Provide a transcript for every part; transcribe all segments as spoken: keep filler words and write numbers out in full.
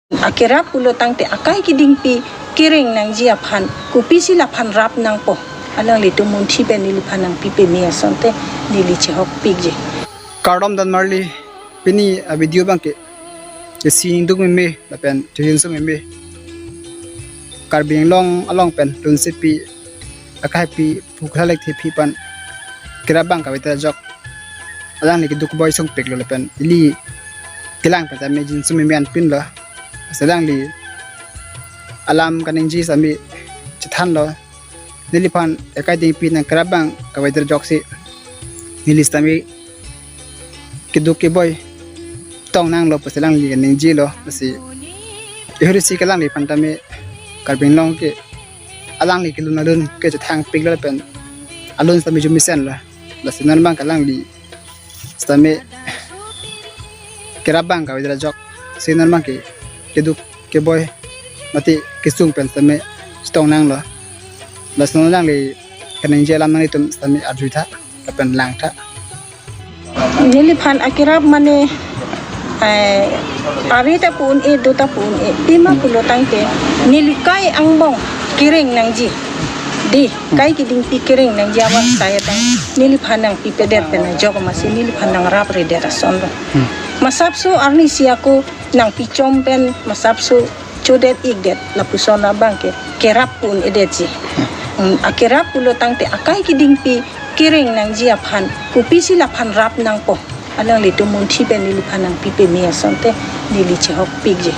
Akerap pulo tangte akai kedingpi kereng nangji aphan kopisi laphan rap nangpo. Alanglitum munthi pen neliphan nangpi peme asonte neli chehokpikji. Kardom donmarli, pini a video abangke isi ningduk meme lapen chejinso meme. Karbi Anglong along pen lunsepi akai pi Phukhla Lekthe aphi aphan kerap abang kavedet ajok alangli keduk keboi sungpiklo lapen ili kelang pen tame jinso meme anpinlo. Lasi alangli alam kaningje sitame chethanlo. Neliphan akai kedingpi nangkerap abang kavedet ajoksi neli sitame keduk keboi tong nanglo pusi alangli kaningjelo. Lasi ihurisi ke alangliphan tame Karbi Anglong ke alangli kelun alun ke chethangpiklo lapen alun sitame arjumesenlo. Lasi non abangke alangli sitame kerap abang kavedet ajoksi non abangke keduk keboi mate kesung pen sitame chetong nanglo. Lasi non alangli kaningje alam nanglitum sitame arjutha lapen langtha. Neliphan akerap mane, eh, ari ta pu-un-e, do ta pu-un-e, pima pulo tangte neli kai angbong kereng nangji. Dei, kai kedingpi kereng nangji ahavar asai abang neliphan nangpipedet pen ajok amatsi neliphan nangrap redet asonlo. Masapso arnisi ako nangpichom pen masapso chodet ikdet lapuson abangke kerap pu-un-edetji. Hmm, akerap pulo tangte akai kedingpi kereng nangji aphan kopisi laphan rap nangpo. Alanglitum munthi pen neliphan nangpi peme asonte neli chehokpikji.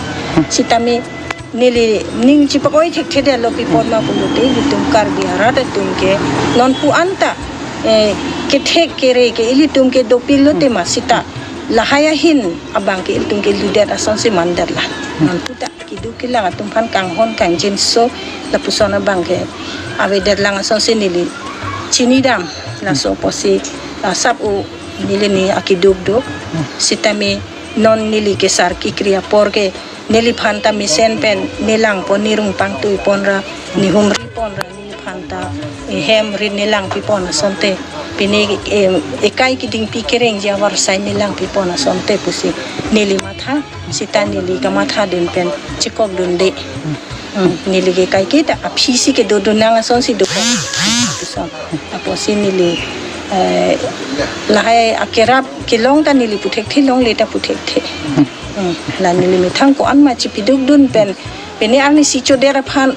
Sitame neli ning chipak-oi thekthedetlo, pi apot ma pulote ilitum Karbi arat atum ke nonpu anta, eh, kethek kere ke ilitum ke dopiklo tema sita lahai ahin abangke ilitum ke ludet asonsi mandetlang. Nonpu ta keduk kelang atum aphan kanghon kangjinso lapuson abangke avedetlang asonsi neli chinidam. Laso apotsi asap-o neli ni akeduk do. Sitame non neli kesar kekri apor ke neliphan ta mesen pen nelangpon, nerung pangtuipon ra, nehumripon ra, neliphan ta, eh, hem rit nelangpipon asonte, pine, eh, akai kedingpi kerengji ahavar asai nelangpipon asonte pusi neli matha, sita neli kamathadun pen chekokdunde. Hmm, neli ke kaiketa aphisi kedodun nang asonsi dokok. Puson. Apotsi neli, eh, lahai akerap kelong ta neli puthekthe, longle ta puthekthe. Hmm, la neli methang ko-an ma chipidukdun pen, pine arnisi chodet aphan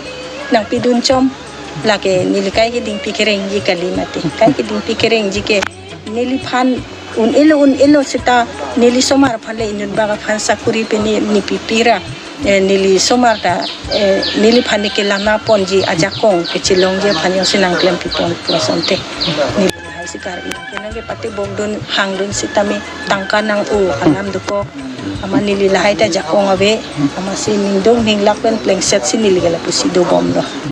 nangpidunchom. Lake neli kai kedingpi kerengji kali mati. Kai kedingpi kerengji ke neliphan un-elo un-elo sita neli somar aphan le inut bak aphan sakuri pine nepipi ra, eh, neli somar ta, eh, neliphan ne kelang ponji ajakong kechelongji aphan jongsi nangklempipon pu asonte. Neli lahai sikar in kena ke patibokdun hangdun sitame tangka nang-o alam dokok. Amat neli lahai ta jakong ave, amatsi ningduk ninglak pen plengsetsi neli ke lapusi dobomlo.